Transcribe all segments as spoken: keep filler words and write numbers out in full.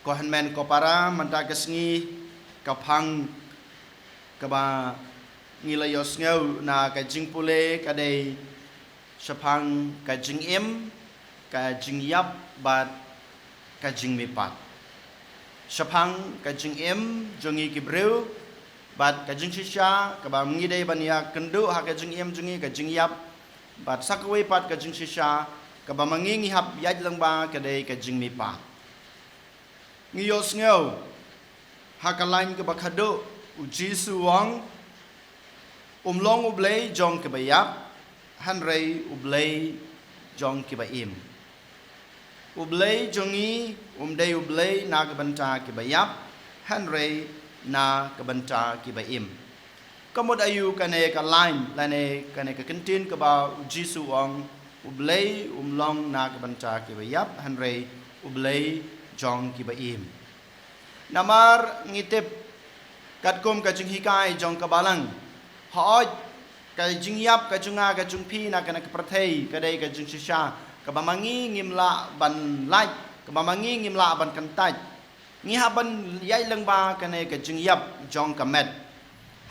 Ko hynmen ko para, mynta ka sngi ka phang kaba ngi la ïohsngew na ka jingpule ka dei shaphang ka jingim, ka jingïap bad ka jingmihpat. Shaphang ka jingim jong ngi ki briew bad ka jingshisha kaba ma ngi dei ban ïakynduh ha ka jingim jong ngi, ka jingïap, bad sa kawei pat ka jingshisha kaba ma ngi ngi hap ïaid lyngba ka dei ka jingmihpat. Ngi ïohsngew ha ka lain kaba khadduh, U Jisu u ong, um long U Blei jong kiba ïap, hynrei U Blei jong kiba im. U Blei jong ngi um dei U Blei na ka bynta kiba ïap, hynrei na ka bynta kiba im. Ka mut aïu kane ka lain lane kane ka kyntien kaba U Jisu u ong, U Blei um long na ka bynta kiba ïap, hynrei U Blei jong kiba im? Namar ngi tip, katkum ka jinghikai jong ka Balang, hooid, ka jingïap ka jong nga ka jong phi na kane ka pyrthei ka dei ka jingshisha kaba ma ngi ngim lah ban lait, kaba ma ngi ngim lah ban kyntait. Ngi hap ban ïaid lyngba kane ka jingïap jong ka met.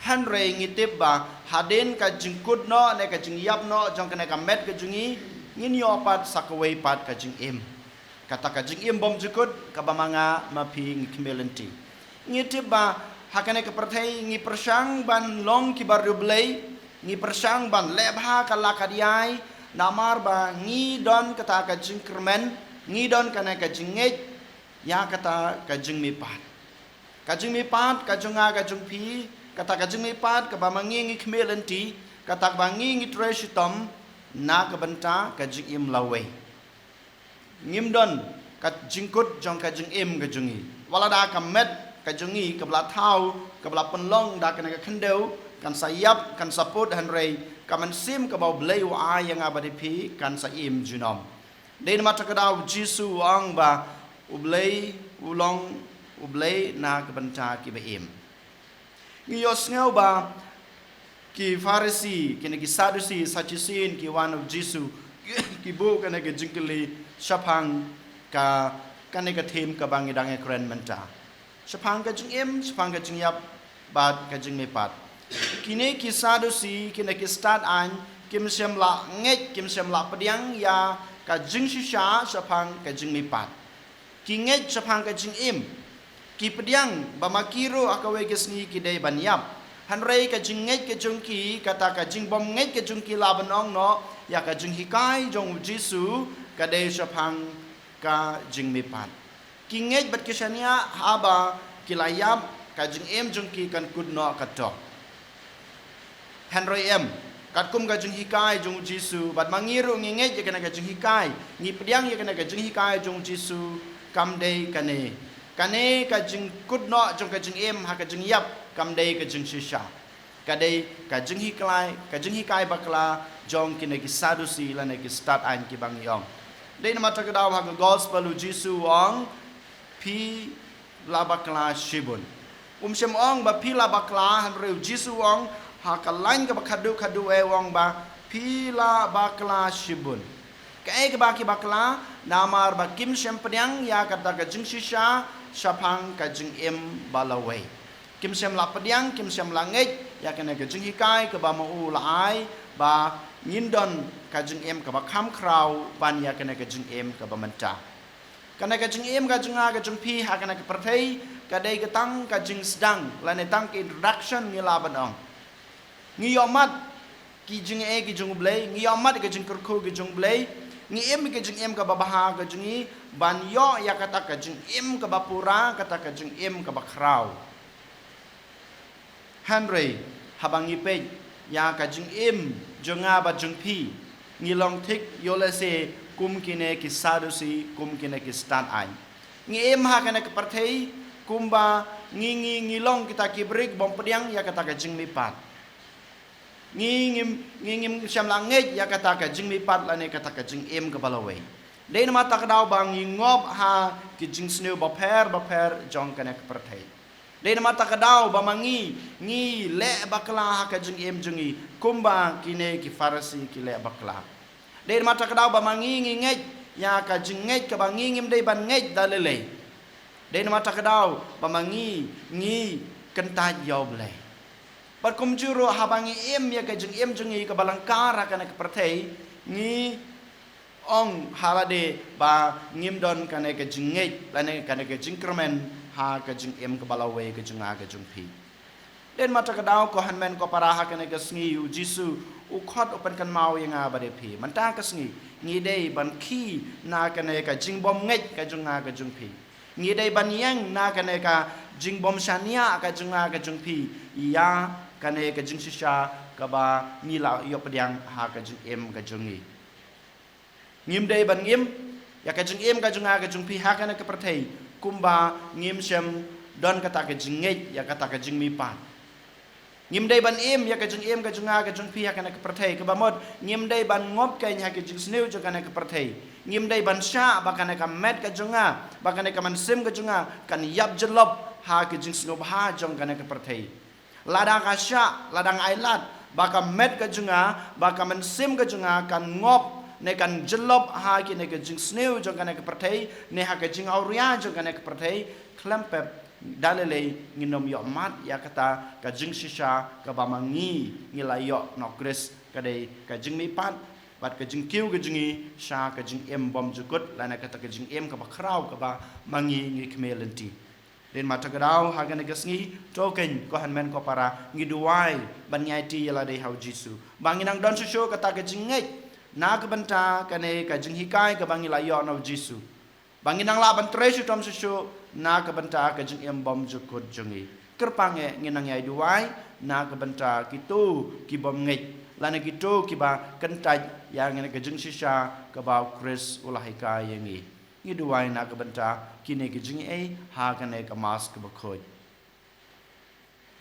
Hynrei ngi tip ba hadien ka jingkut noh ne ka jingïap noh jong kane ka met ka jong ngi, ngin ïoh pat sa kawei pat ka jingim. Kata ka jingim bymjukut kaba ma nga ma phi ngi khmih lynti. Ngi tip ba ha kane ka pyrthei ngi pyrshang ban long kiba riewblei, ngi pyrshang ban leh bha ka la ka diai, namar ba ngi don kata ka jingkyrmen, ngi don kane ka jingngeit ïa kata ka jingmihpat. Ka jingmihpat ka jong nga ka jong phi, kata ka jingmihpat kaba ma ngi ngi khmih lynti, kata kaba ngi ngi trei shitom na ka bynta ka jingim lawei. Ngim don ka jingkut jong ka jingim ka jong ngi. Wat la da ka met ka jong ngi kaba la thaw, kaba la pynlong da kane ka khyndew, kan sa ïap, kan sa put, hynrei ka mynsiem kaba U Blei u ai ïa nga bad ïa phi kan sa im junom. Dei namar kata ka daw U Jisu u ong ba U Blei u long U Blei na ka bynta kiba im. Ngi ïohsngew ba ki Pharisi, kine ki Sadusi, sa shisien ki wan ha U Jisu, ki buh kane ka jingkylli shaphang ka, kane ka theme kaba ngi dang ïakren mynta. Shaphang ka jingim, shaphang ka jingïap, bad ka jingmihpat. Kine ki Sadusi, kine ki stad aiñ, kim shym la ngeit, kim shym la pdiang ïa ka jingshisha shaphang ka jingmihpat. Ki ngeit shaphang ka jingim. Ki pdiang ba ma ki ruh ha kawei ka sngi ki dei ban ïap. Hynrei ka jingngeit ka jong ki, kata ka jingbym ngeit ka jong ki la ban ong noh ïa ka jinghikai jong U Jisu, ka dei shaphang ka jingmihpat. Ki ngeit bad ki shaniah haba ki la ïap, ka jingim jong ki kan kut noh katto. Hynrei em, katkum ka jinghikai jong U Jisu, bad ma ngi ruh ngi ngeit ïa kane ka jinghikai, ngi pdiang ïa kane ka jinghikai jong U Jisu, kam dei kane. Kane ka jingkut noh jong ka jingim ha ka jingïap, kam dei ka jingshisha. Ka dei ka jinghikai, ka jinghikai bakla jong kine ki Sadusi lane ki stad aiñ kiba ngi ong. Dei namar kata ka daw ha ka gospel U Jisu u ong, phi la bakla shibun. Um shym ong ba phi la bakla, hynrei U Jisu u ong ha ka lain kaba khadduh khadduh eh u ong ba phi la bakla shibun. Kaei kaba ki bakla, namar ba kim shym pdiang ïa kata ka jingshisha shaphang ka jingim ba lawei. Kim shym la pdiang, kim shym la ngeit ïa kane ka jinghikai kaba ma u la ai, ba ngin don ka jingim kaba kham khraw ban ïa kane ka jingim kaba mynta. Kane ka jingim ka jong nga ka jong phi ha kane ka pyrthei, ka dei ka tang ka jingsdang lane tang ka introduction ngi lah ban ong. Ngi ïohmad ki jingeh ki jong U Blei, ngi ïohmad ka jingkyrkhu ki jong U Blei, ngi im ka jingim kaba bha ka jong ngi, ban ïoh ïa kata ka jingim kaba pura, kata ka jingim kaba khraw. Hynrei haba ngi peit ïa ka jingim jong nga bad jong phi, ngi long thik ïoh lehse kum kine ki Sadusi, kum kine ki stad aiñ. Ngi im ha kane ka pyrthei kumba ngi, ngi, ngi long kita ki briew bym pdiang ïa kata ka jingmihpat. Ngi ngim, ngi ngim shym la ngeit ïa kata ka jingmihpat lane kata ka jingim kaba lawei. Dei namar kata ka daw ba ngi ngop ha ki jingsniew bapher bapher jong kane ka pyrthei. Dei namar kata ka daw ba ma ngi ngi leh bakla ha ka jingim jong ngi kumba kine ki Pharisi ki leh bakla. Dei namar kata ka daw ba ma ngi ngi ngeit ïa ka jingngeit kaba ngi ngim dei ban ngeit da lei lei. Dei namar kata ka daw ba ma ngi, ngi kyntait ïa U Blei. Bad kumjuh ruh haba ngi im ïa ka jingim jong ngi kaba lyngkar ha kane ka pyrthei, ngi ong ha lade ba ngim don kane ka jingngeit lane kane ka jingkyrmen ha ka jingim kaba lawei ka jong nga ka jong phi. Dei namar kata ka daw ko hynmen ko para, ha kane ka sngi U Jisu u khot u pynkynmaw ïa nga bad ïa phi. Mynta ka sngi ngi dei ban khie na kane ka jingbymngeit ka jong nga ka jong phi. Ngi dei ban ïeng na kane ka jingbymshaniah ka jong nga ka jong phi ïa kane ka jingshisha kaba ngi la ïoh pdiang ha ka jingim ka jong ngi. Ngim dei ban im ïa ka jingim ka jong nga ka jong phi ha kane ka pyrthei kumba ngim shym don kata ka jingngeit ïa kata ka jingmihpat. Ngim dei ban im ïa ka jingim ka jong nga ka jong phi ha kane ka pyrthei, kaba mut ngim dei ban ngop keiñ ha ka jingsniew jong kane ka pyrthei. Ngim dei ban shah ba kane ka met ka jong nga, ba kane ka mynsiem ka jong nga kan ïap jyllop ha ka jingsngewbha jong kane ka pyrthei. Lada ka shah, lada nga ailad ba ka met ka jong nga, ba ka mynsiem ka jong nga kan ngop ne kan jyllop ha kine ka jingsniew jong kane ka pyrthei ne ha ka jingawria jong kane ka pyrthei, khlem pep da lei lei ngin ym ïoh mad ïa kata ka jingshisha kaba ma ngi ngi la ïoh na U Khrist, ka dei ka jingmihpat bad ka jingkiew ka jong ngi sha ka jingim bymjukut lane kata ka jingim kaba khraw kaba ma ngi ngi khmih lynti. Dei namar kata ka daw ha kane ka sngi, to keiñ ko hynmen ko para, ngi duwai ban ngi aiti ïa lade ha U Jisu ba ngin nang don shuh shuh kata ka jingngeit na ka bynta kane ka jinghikai kaba ngi la ïoh na U Jisu, ba ngin nang lah ban trei shitom shuh shuh na ka bynta ka jingim bymjukut jong ngi. Kyrpang eh ngin nang ïai duwai na ka bynta kito ki bymngeit lane kito kiba kyntait ïa kane ka jingshisha kaba U Khrist u la hikai ïa ngi. Ngi duwai na ka bynta kine ki jingaiei ha kane ka Mass kaba khuid.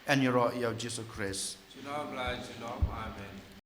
Yn ïaroh ïa U Jisu Khrist. Junom la junom. Amen.